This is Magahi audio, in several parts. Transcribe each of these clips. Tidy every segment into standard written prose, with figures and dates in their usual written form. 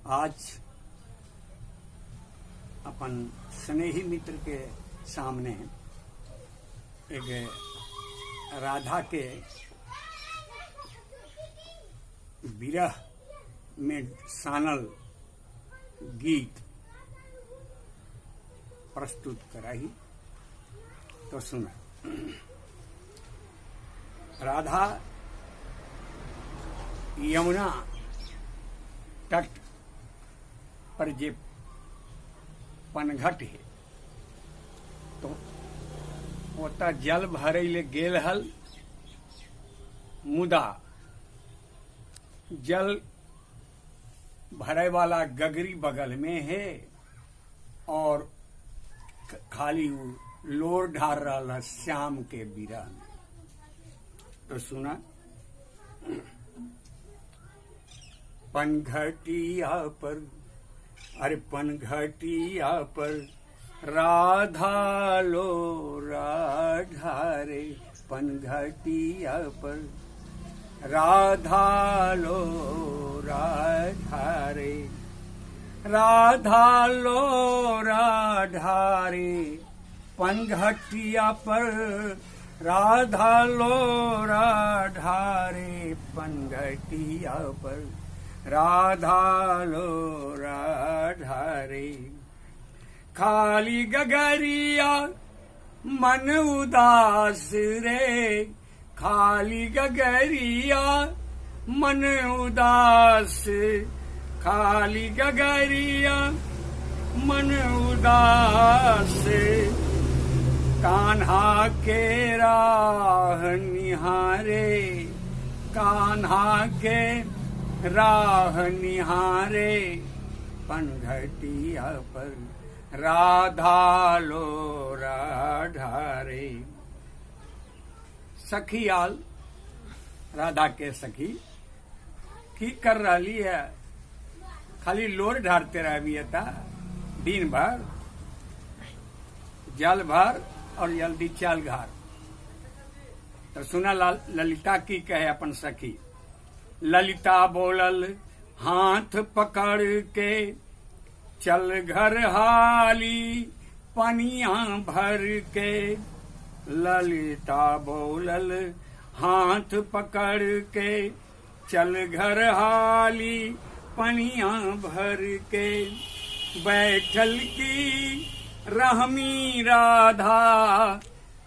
आज अपन स्नेही मित्र के सामने एक राधा के विरह में सानल गीत प्रस्तुत कराही। तो सुना, राधा यमुना तट पर जे पनघट है तो ओतऽ जल भरै ले गेल हल, मुदा जल भरे वाला गगरी बगल में है और खाली उ लोर ढार रहा श्याम के विरह में। तो सुना, पनघटिया पर, अरे पनघटिया पर राधा लो राधा रे, पनघटिया पर राधा लो राधा रे, राधा लो राधा रे, पनघटिया पर राधा लो राधा रे, पनघटिया पर राधा लो राधा रे। खाली गगरिया मन उदास रे, खाली गगरिया मन उदास, खाली गगरिया मन उदास, कान्हा के राह निहारे, कान्हा के राह निहारे, पनघटिया पर राधा लो राधा रे। सखी आल, राधा के सखी की कर रही है? खाली लोर ढारते रह था दिन भर, जल भर और जल्दी चल घर। तो सुना, ललिता की कहे अपन सखी। ललिता बोलल हाथ पकड़ के, चल घर हाली पनिया भर के। ललिता बोलल हाथ पकड़ के, चल घर हाली पनिया भर के। बैठल की रहमी राधा,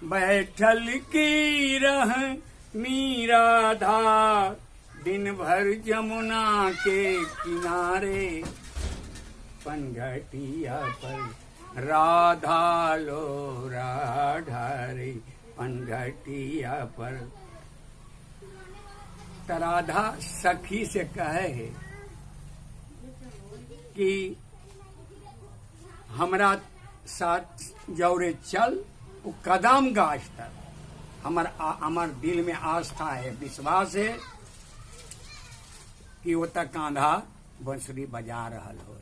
बैठल की रहमी राधा, दिन भर जमुना के किनारे, पनघटिया पर राधा लो राधा रे, पनघटिया पर। त राधा सखी से कहे है कि हमरा साथ जौरे चल वो कदम गाछ तक, हमर दिल में आस्था है, विश्वास है कि वो तक कान्हा बंसुरी बजा रहल हो।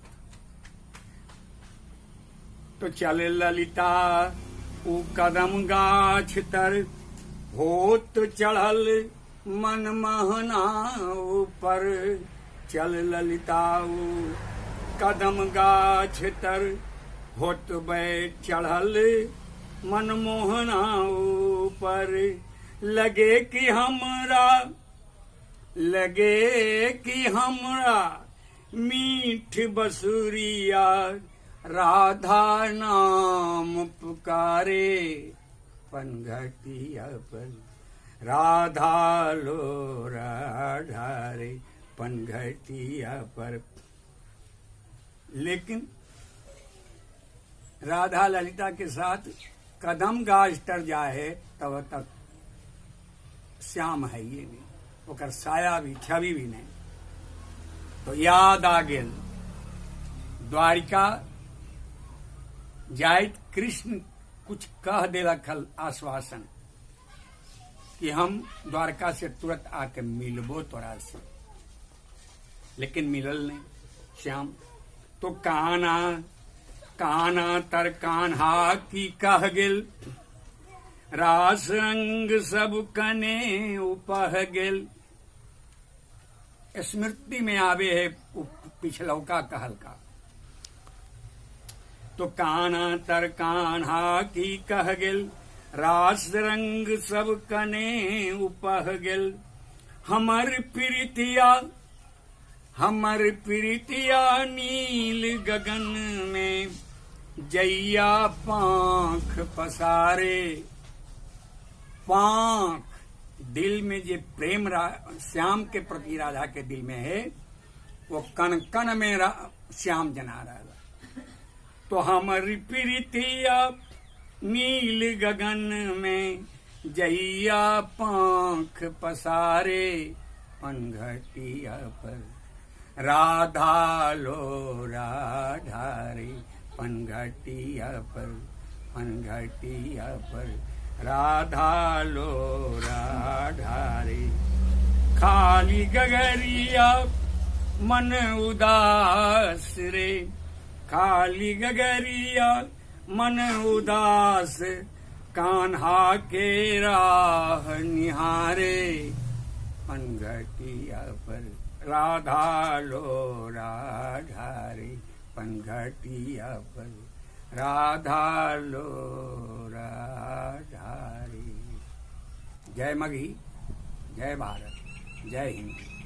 तो चले ललिता उ कदम गाछ तर, होत चढ़ल मन महना ऊपर। चल ललिता उ कदम गाछ तर, होत बै चढ़ल मनमोहना ऊपर। लगे कि हमरा, लगे कि हमरा मीठ बसुरिया राधा नाम पुकारे, पनघटिया पर राधा लो राधा रे, पनघटिया पर। लेकिन राधा ललिता के साथ कदम गाछ तर जाए तब तक श्याम है ये नहीं, ओकर साया भी छवि भी नहीं। तो याद आ गेल द्वारिका जाइत कृष्ण कुछ कह देलक हल आश्वासन कि हम द्वारका से तुरंत आके मिलबो तोरा से, लेकिन मिलल नहीं श्याम। तो काना काना तर कान्हा की कह गेल, रास रंग सब कने उपह गेल। स्मृति में आवे है। पिछलौका कहल का। तो कान्हा तर कान्हा की कह गेल, रास रंग सब कने उपह गेल। हमर प्रीतिया, हमर प्रीतिया नील गगन में जैया पांख पसारे। पांख दिल में जे प्रेम श्याम के प्रति राधा के दिल में है, वो कण कण में श्याम जना रहा। तो हमर प्रीतिया नील गगन में जैया पांख पसारे, पनघटिया पर राधा लो राधा रे, पनघटिया पर, पनघटिया पर राधा लो राधा रे। खाली गगरिया मन उदास रे, खाली गगरिया मन उदास, कान्हा के राह निहारे, पनघटिया पर राधा लो राधा रे, पनघटिया पर राधा लो राधा रे। जय मगही, जय भारत, जय हिंद।